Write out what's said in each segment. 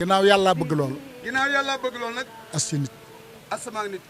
ginnaaw yàlla bëgg loolu. ginnaaw yàlla bëgg loolu nag. as ci nit. asamaan nit.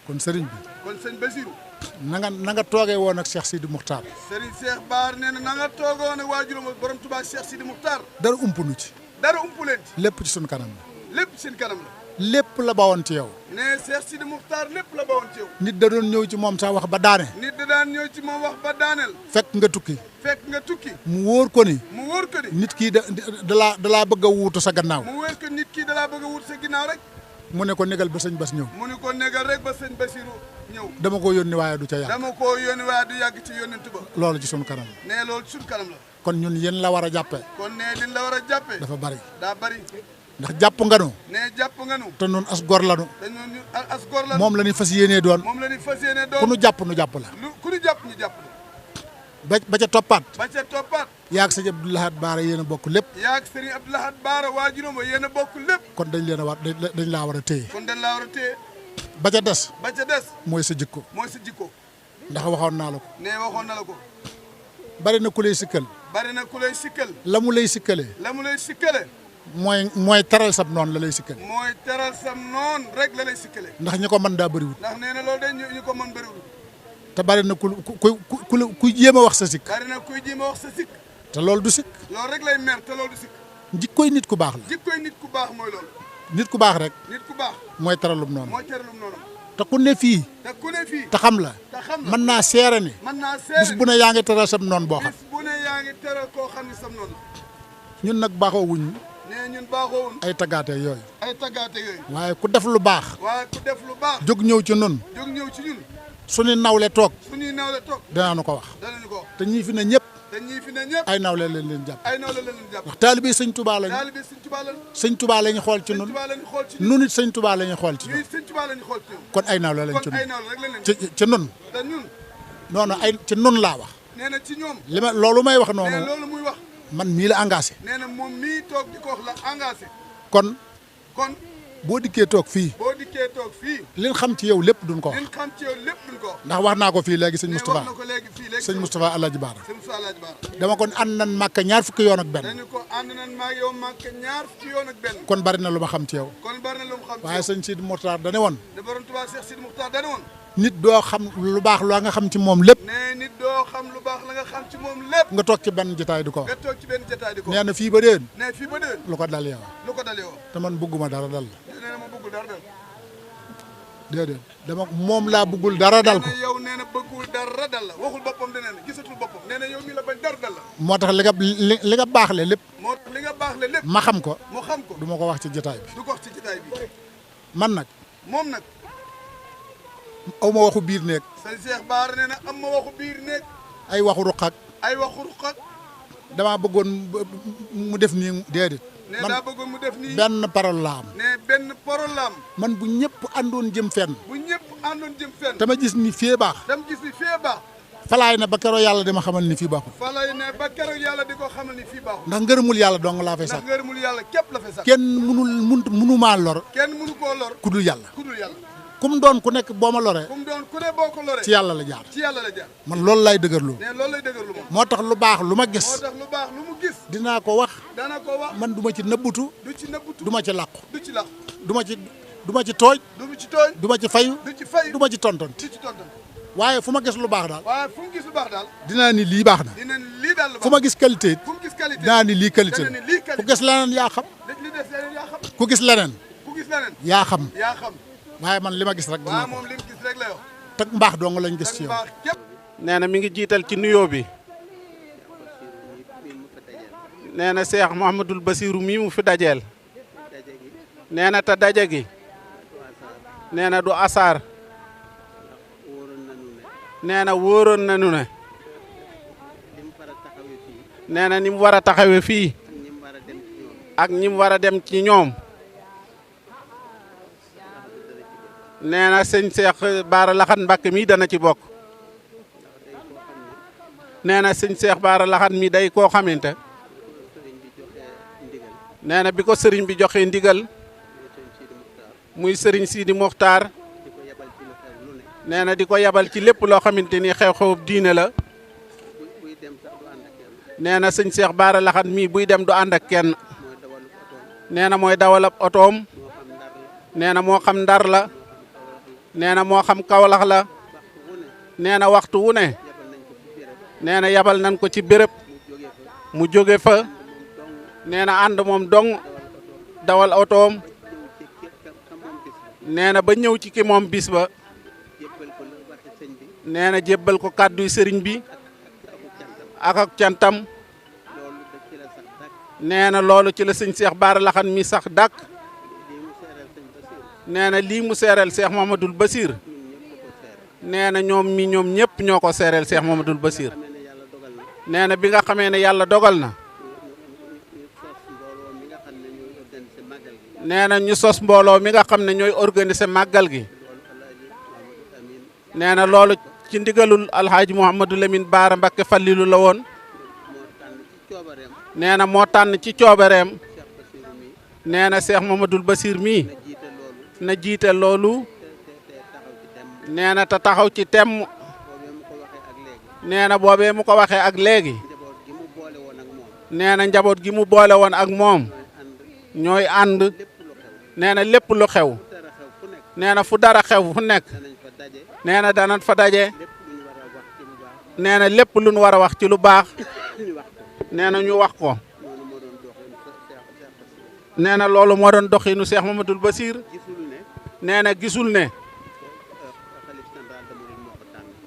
kon sëriñ bi. kon sëñ Basiru. na nga toogee woon ak Cheikh Sidi Muxtaar. sëriñ Cheikh Baar nee na nga toogee woon ak waajuram borom Tuubaa Cheikh Sidi Muxtaar. dara umpunu ci. dara umpu leen ci. lépp ci sunu kanam la. lépp seen kanam la. lépp la bawoon ci yow. nee Cheikh Sidi Muxtaar lépp la bawoon ci yow. nit da doon ñëw ci moom sax wax ba daane. nit da daan ñëw ci moom wax ba daaneel. fekk nga tukki. fekk nga tukki. mu wóor ko ni. mu wóor ko ni. nit kii dalaa bëgg a wuutu sa gannaaw. mu wóor ko nit kii dalaa bëgg a wuutu sa ginnaaw rek. mu ne ko négal ba sëñ Bas ñëw. mu ne ko négal rek ba sëñ Basiru ñëw. dama ko yónni waaye du ca yàgg. dama ko yónni waaye du yàgg ci yónnentu ba. loolu ci sunu kanam la. nee loolu ci sunu kanam la. kon ñun yéen la war a jàppee. kon nee liñ la war a jàppee. dafa bari. daa bari. ndax jàpp nga nu. nee jàpp nga nu. te noonu as gor lanu. te ñun as gor lanu. moom la ñuy fas yéenee doon. moom la ñuy fas yéenee doon. ku nu jàpp nu jàpp la. ku nu jàpp ñu jàpp la. ba ca toppaat. ba ca toppaat. yaag sëñ Abdou Lahad Baara yéen a bokk lépp. yaag sëriñ Abdou Lahad Baara waajuram ba yéen a bokk lépp. kon dañ laa war a téye. kon dañ laa war a téye. ba ca des. ba ca des. mooy sa jikko. mooy sa jikko. ndax waxoon naa la ko. nee waxoon na la ko. bari na ku lay sikkal. bari na ku lay sikkal. la mu lay sikkalee. la mu lay sikkale. mooy teral sab noonu la lay sikkale. mooy teral sam noon rek la lay sikkale. ndax ñi ko mën daa bëriwul. ndax nee na loolu de ñu ko mën bëriwul. te bari na ku jéem a wax sa sikk. bari na kuy jéem a wax sa sikk. te loolu du sikk. loolu rek lay mer te loolu du sikk. jikkoy nit ku baax la. jikkoy nit ku baax mooy loolu. nit ku baax rek. nit ku baax. mooy teralum noonu. mooy teralum noonu. te ku ne fii. te ku ne fii. te xam la. te xam la mën naa seere ni. mën naa seere bis bu ne yaa ngi teral sab noonu boo xam. bis bu ne yaa ngi teral koo xam ne sam noonu. ñun nag baaxoo wuñ. nee ñun baaxoowun ay taggaate yooyu. ay taggaate yooyu. waaye ku def lu baax. waaye ku def lu baax. jóg ñëw ci nun jóg ñëw ci ñun. suñu nawle toog. suñuy nawle toog. danañu ko wax. danañu ko wax. te ñii fi ne ñëpp. te ñii fi ne ñëpp. ay nawle leen jàpp. ay nawle leen jàpp. ndax taalibe sëñ Tuubaa lañu. taalibe sëñ Tuubaa lañu. sëñ Tuubaa lañu xool ci nun. sëñ Tuubaa lañu xool ci ñun. nun it sëñ Tuubaa lañu xool ci ñuy ñun. sëñ Tuubaa lañu xool ci ñun. kon ay nawle lañ ci kon ay nun. nawle rek lañ leen. ci nun. te ñun. noonu ay ci nun laa wax. nee na ci ñoom. loolu may wax nee noonu. loolu muy wax. man mii la engagé. nee na moom mii toog di ko wax la engagé. kon kon boo dikkee toog fii. boo dikkee toog fii. liñ xam ci yow lépp duñ ko wax. liñ xam ci yow lépp duñ ko wax. ndax wax naa ko fii léegi sëñ nee Moustapha. wax na ko léegi fii léegi. sëñ Moustapha Alaaji Baara. sëñ Moustapha Alaaji Baara. dama kon ànd nañ Màkka ñaar fukki yoon ak benn. dañu ko ànd nañ maa yow Màkka ñaar fukki yoon ak benn. kon bari na lu ma xam ci yow. kon bari na lu mu xam ci yow. waaye sëñ Sidi Moxtaar dane woon. da borom Tuubaa Cheikh Sidi Muxtaar dane woon. nit doo xam lu baax loo nga xam ci moom lépp. nee nit doo xam lu baax la nga xam ci moom lépp. nga toog ci benn jotaay di ko wax. nga toog ci benn jotaay di ko. nee na fii ba déen. nee fii ba déwén. lu ko dal yow. lu ko dalee woon. te man bëgguma dara dal la. nee na ma bëggul dara dal. déedéet dama moom laa bëggul dara dal ko. nee na yow nee na bëggul dara dal la waxul boppam de nee na gisatul boppam. nee na yow mii la bañ dara dal la. moo tax li nga baaxle lépp. moo tax li nga baax le lépp. ma xam ko. mu xam ko. du ma ko wax ci jotaay bi. du ko wax ci jotaay bi. man nag. moom nag. aw ma waxu biir néeg. sëñ Cheikh Baara nee na am ma waxu biir néeg. ay waxu ruq ak. ay waxu ruq ak. damaa bëggoon mu def nii déedéet. nee daa bëggoon mu def nii. benn parole la am. nee benn parole la am. man bu ñëpp àndoon jëm fenn. bu ñëpp àndoon jëm fenn. dama gis ni fii baax. dama gis ni fee baax. falaay na ba keroog yàlla dama xamal ni fii baaxul. falay ne ba keroog yàlla di ko xamal ni fii baaxul. ndax ngërëmul yàlla dong laa fay ndax sax. ngërëmul yàlla képp la fay sax. kenn mënumaa lor. kenn mënu koo lor. ku dul yàlla. ku dul yàlla. kum doon ku nekk boo ma loree. fu mu doon ku ne boo ko loree. ci yàlla la jaar. ci yàlla la jaar. man loolu lay dëgërlu. nee loolu lay dëgërlu moom. moo tax lu baax lu ma gis. moo tax lu baax lu mu gis. dinaa ko wax. dana ko wax. man du ma ci nëbbutu. du ci nëbbutu. du ma ci làqu. du ci lax. du ma ci tooj. du ci tooy. du ma ci fayu. du ci fay. du ma ci tonton. du ci tonton. waaye fu ma gis lu baax daal. waaye fu mu gis lu baax daal. dinaa ni lii baax na. dina lii daal lu baax. fu ma gis qualité it. fu mu gis qualité. dinaa ni lii qualité dana ni lii qualité. ku gis leneen yaa xam. li des leneen yaa xam. ku gis leneen. ku gis leneen. yaa xam. yaa xam. waaye man li ma gis rek. waaye moom li mu gis rek la yow. te mbaax dong lañ gis ci yow. baax képp. nee na mi ngi jiital ci nuyoo bi. nee na Cheikh Mouhamadoul Bassirou mii mu fi dajeel. nee na te daje gi. nee na du asaar. nee na wóoroon nañu ne. nee na ni mu war a taxawee fii. ak ñi mu war a dem ci ñoom. nee na sëñ Cheikh Baara Laxat Mbàkke mii dana ci bokk. nee na sëñ Cheikh Baara Laxat mi day koo xamante. nee na bi ko sëriñ bi joxee ndigal. muy sëriñ Sidi Moxtaar. nee na di ko yabal ci lépp loo xamante ni xew-xew diine la. nee na sëñ Cheikh Baara Laxat mii buy dem du ànd ak kenn. nee na mooy dawal ab otoom. nee na moo xam Ndar la. nee na moo xam Kawlax la. nee na waxtu wu ne. nee na yabal nañ ko ci béréb. mu jóge fa. nee na ànd moom dong. dawal otoom. nee na ba ñëw ci ki moom bis ba. nee na jébbal ko kàdduy sëriñ bi. ak cantam. nee na loolu ci la sëñ Cheikh Bara Laxat mi sax dàkk. nee na lii mu seereel Cheikh Mouhamadoul Bachir. nee na ñoom ñëpp ñoo ko seereel Cheikh Mouhamadoul Bachir. nee na bi nga xamee ne yàlla dogal na. nee na ñu sos mbooloo mi nga xam ne ñooy organiser màggal gi. nee na loolu ci ndigalul alhaaji Mouhamadou Lamine Bara Mbacké Fallilu la woon. nee na moo tànn ci coobareem. nee na Cheikh Mouhamadoul Bachir mii na jiite loolu. nee na te taxaw ci temm. nee na boobee mu ko waxee ak léegi. nee na njaboot gi mu boole woon ak moom. ñooy ànd. nee na lépp lu xew. nee na fu dara xew fu nekk. nee na danañ fa daje. nee na lépp lu ñu war a wax ci lu baax. nee na ñu wax ko. nee na loolu moo doon doxinu Cheikh Mouhamadoul Bachir. nee na gisul ne.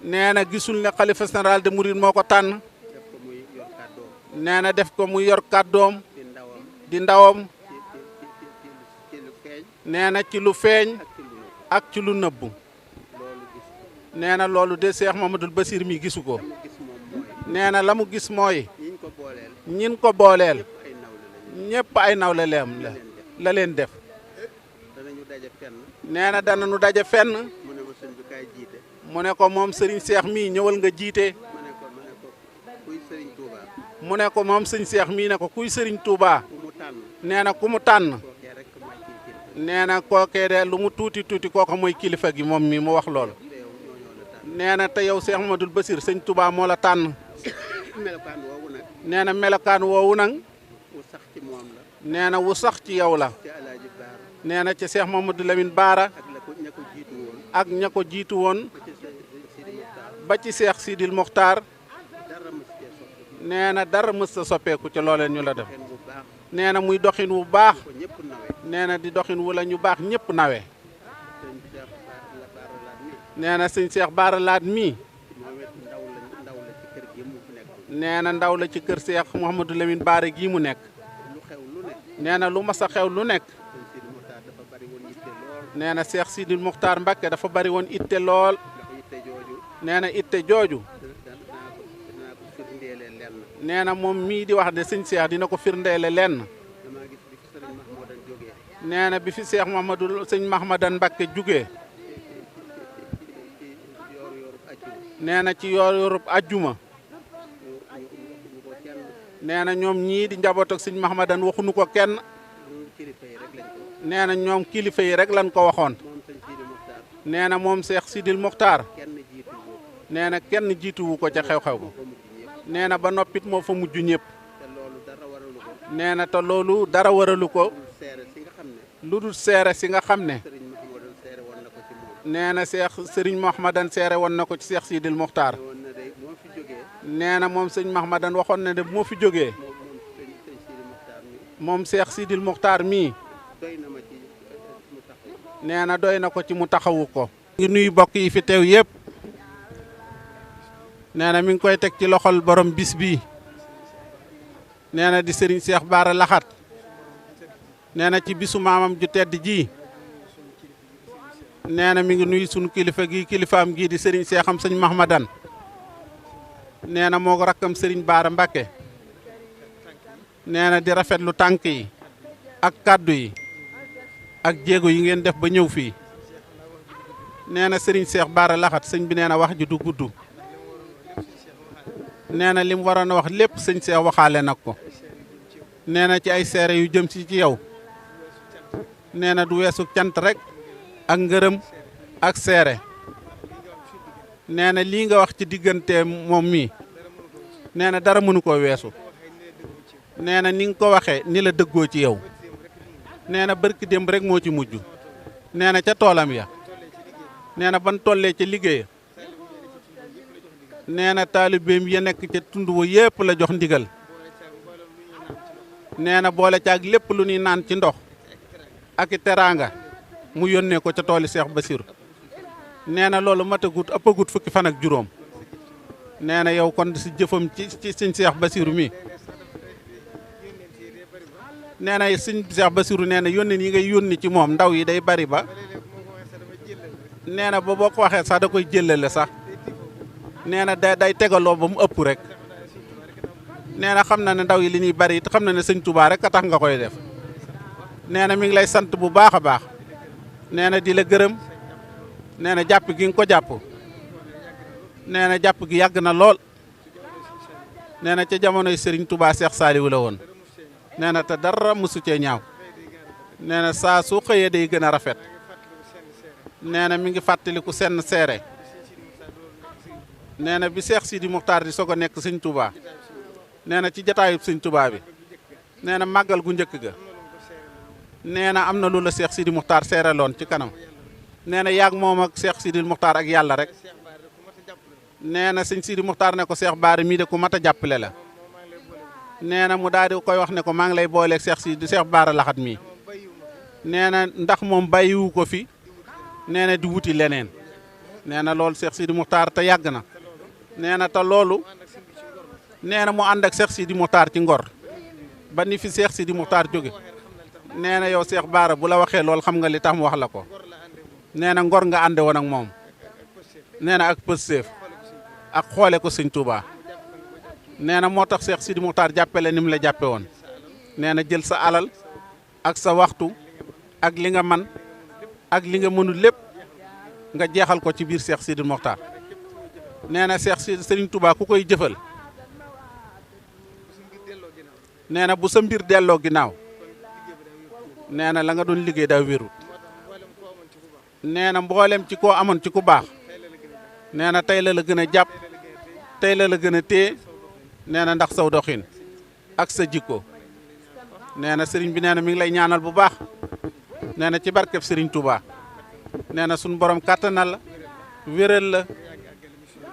nee na gisul ne xalifa général de Mouride moo ko tànn. nee na def ko muy yor kàddoom. di ndawam. nee na ci lu feeñ. ak ci lu nëbbu. nee na loolu de Cheikh Mouhamadoul Bachir mi gisu ko. nee na la mu gis mooy. ñin ko booleel. ñëpp ay nawle leem la leen def. nee na danañu daje fenn. mu ne ko moom Serigne Cheikh mii ñëwal nga jiite. mu ne ko moom sëñ Cheikh mii ne ko kuy Serigne Touba. nee na ku mu tànn. nee na kookee de lu mu tuuti tuuti kooku mooy kilifa gi moom mi mu wax loolu. nee na te yow Cheikh Mouhamadoul Bachir sëñ Touba moo la tànn. nee na melokaan woowu nag. nee na wu sax ci yow la. nee na ci Cheikh Mouhamadoul Lamine Bara. ak ña ko jiitu woon. ba ci Cheikh Sidil Mokhtar. nee na dara mës a soppeeku ci looleen ñu la def. nee na muy doxin wu baax. nee na di doxin wu la ñu baax ñëpp nawe. nee na sëñ Cheikh Bara Laat mii. nee na ndaw la ci kër Cheikh Mouhamadoul Lamine Bara gii mu nekk. nee na lu mas a xew lu nekk. nee na Cheikh Sidil Mokhtar Mbacké dafa bari woon itte lool. nee na itte jooju. nee na moom mii di wax de sëñ Cheikh dina ko firndeele lenn. nee na bi fi Cheikh Mouhamadoul sëñ Mahmadan Mbacké jugee. nee na ci yorub ajjuma. nee na ñoom ñii di njaboot ak sëñ Mahmadan waxuñu ko kenn. nee na ñoom kilifa yi rek lañ ko waxoon. nee na moom Cheikh Sidil Mokhtar. nee na kenn jiituwu ko ca xew-xew ba. nee na ba noppit moo fa mujj ñëpp. nee na te loolu dara waralu ko. lu dul seere si nga xam ne. nee na Cheikh Serigne Mahmadan seere woon na ko ci Cheikh Sidil Mokhtar. nee na moom sëñ Mahmadan waxoon na ne moo fi jógee. moom Cheikh Sidil Mokhtar mii. nee na doy na ko ci mu taxawu ko. ngi nuyu bokk yi fi teew yëpp. nee na mi ngi koy teg ci loxol borom bis bii. nee na di Serigne Cheikh Bara Laxat. nee na ci bisu maamam ju tedd ji. nee na mi ngi nuyu sunu kilifa gi kilifaam gii di Serigne Cheikh am sëñ Mahmadan. nee na moo ko rakkam Serigne Bara Mbacké. nee na di rafetlu tànk yi. ak kàddu yi. ak jéego yi ngeen def ba ñëw fii. nee na Serigne Cheikh Bara Laxat sëñ bi nee na wax ji du gudd. nee na li mu waroon a wax lépp sëñ Cheikh waxaale nag ko. nee na ci ay seere yu jëm si ci yow. nee na du weesu cant rek. ak ngërëm ak seere. nee na lii nga wax ci diggante moom mii. nee na dara mënu koo weesu. nee na ni nga ko waxee ni la dëggoo ci yow. nee na barki démb rek moo ci mujj nee na ca toolam ya nee na ban tollee ca liggéeya nee na taalibeem ya nekk ca tund wa yépp la jox ndigal nee na boole caag lépp lu ñuy naan ci ndox ak i teraanga mu yónnee ko ca tooli Cheikh Bassirou nee na loolu matagut ëppagut fukki fan ak juróom nee na yow kon si jëfam ci sëñ Cheikh Bassirou mi nee na sëñ Cheikh Bassirou nee na yónneen yi ngay yónni ci moom ndaw yi day bari ba nee na ba boo ko waxee sax da koy jëlale sax nee na day tegaloo ba mu ëpp rek nee na xam na ne ndaw yi li ñuy bari it xam na ne sëñ Touba rek a tax nga koy def nee na mi ngi lay sant bu baax a baax nee na di la gërëm nee na jàpp gi nga ko jàpp nee na jàpp gi yàgg na lool nee na ca jamonoy Serigne Touba Cheikh Saliou la woon nee na te dara mosu cee ñaaw nee na saa su xëyee day gën a rafet nee na mi ngi fàttaliku senn seere nee na bi Cheikh Sidi Mokhtar di soog a nekk sëñ Touba nee na ci jataayub sëñ Touba bi nee na màggal gu njëkk ga nee na am na lu la Cheikh Sidi Mokhtar seereloon ci kanam nee na yaag moom ak Cheikh Sidi Mokhtar ak yàlla rek nee na sëñ Sidi Mokhtar ne ko Cheikh Bara mii de ku mat a jàppale la nee na mu daal di koy wax ne ko maa ngi lay booleeg Cheikh Bara Laxat mii nee na ndax moom bàyyiwu ko fi nee na di wuti leneen nee na loolu Cheikh Sidi Mokhtar te yàgg na nee na te loolu nee na mu ànd ak Cheikh Sidi Mokhtar ci ngor ba ni fi Cheikh Sidi Mokhtar jóge nee na yow Cheikh Bara bu la waxee loolu xam nga li tax mu wax la ko nee na ngor nga ànde woon ak moom nee na ak pësteef ak xoole ko sëñ Touba nee na moo tax Cheikh Sidi Mokhtar jàppale ni mu la jàppe woon nee na jël sa alal ak sa waxtu ak li nga man ak li nga mënul lépp nga jeexal ko ci biir Cheikh Sidi Mokhtar nee na Serigne Touba ku koy jëfal nee na bu sa mbir delloo ginnaaw nee na la nga doon liggéey daa wérut nee na mboolem ci koo amoon ci ku baax nee na tey la gën a jàpp tey la gën a téye nee na ndax saw doxin ak sa jikko nee na sëriñ bi nee na mi ngi lay ñaanal bu baax nee na ci barkeb Serigne Touba nee na suñu borom kàttanal la wéral la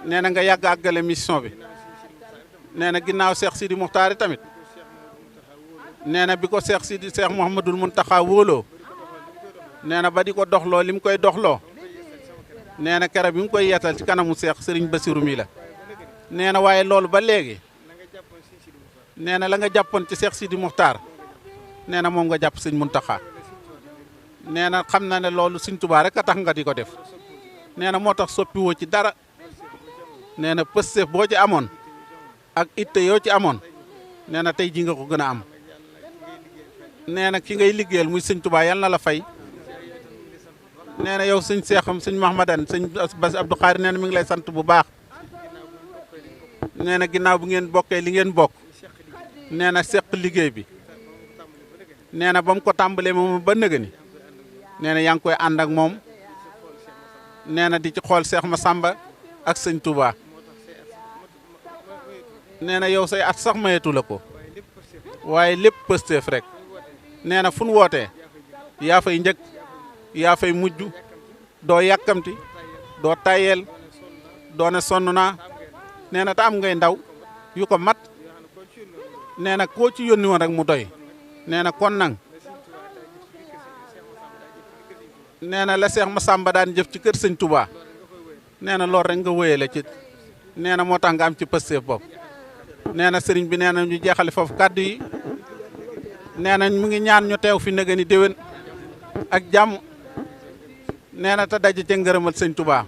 nee na nga yàgg àggale mission bi nee na ginnaaw Cheikh Sidi Mokhtar tamit nee na bi ko Cheikh Mouhamadoul Mountakha wóoloo nee na ba di ko doxloo li mu koy doxloo nee na keroog bi mu koy yeetal ci kanamu Cheikh Serigne Bassirou mi la nee na waaye loolu ba léegi nee na la nga jàppoon ci Cheikh Sidi Mokhtar nee na moom nga jàpp sëñ Mountakha nee na xam na ne loolu sëñ Touba rek a tax nga di ko def nee na moo tax soppiwoo ci dara nee na pëstef boo ci amoon ak itte yoo ci amoon nee na tey ji nga ko gën a am nee na ki ngay liggéeyal muy sëñ Touba yal na la fay nee na yow sëñ Seexam sëñ Mahmadan sëñ Bass Abdou Khari nee na mi ngi lay sant bu baax nee na ginnaaw bu ngeen bokkee li ngeen bokk nee na seq liggéey bi nee na ba mu ko tàmbalee moom ba nëga ni nee na yaa ngi koy ànd ak moom nee na di ci xool Cheikh Massamba ak sëñ Touba nee na yow say at sax mayetu la ko waaye lépp pësteef rek nee na fu nu wootee yaa fay njëkk yaa fay mujj doo yàkkamti doo tayeel doo ne sonn naa nee na te am ngay ndaw yu ko mat nee na koo ci yónni woon rek mu doy nee na kon nag nee na la Cheikh Massamba daan jëf ci kër sëñ Touba nee na loolu rek nga wéyale ci nee na moo tax nga am ci pësteef bopp nee na sëriñ bi nee na ñu jeexale foofu kàddu yi nee na mu ngi ñaan ñu teew fi nëga ni déwén ak jàmm nee na te daje ca ngërëmal sëñ Touba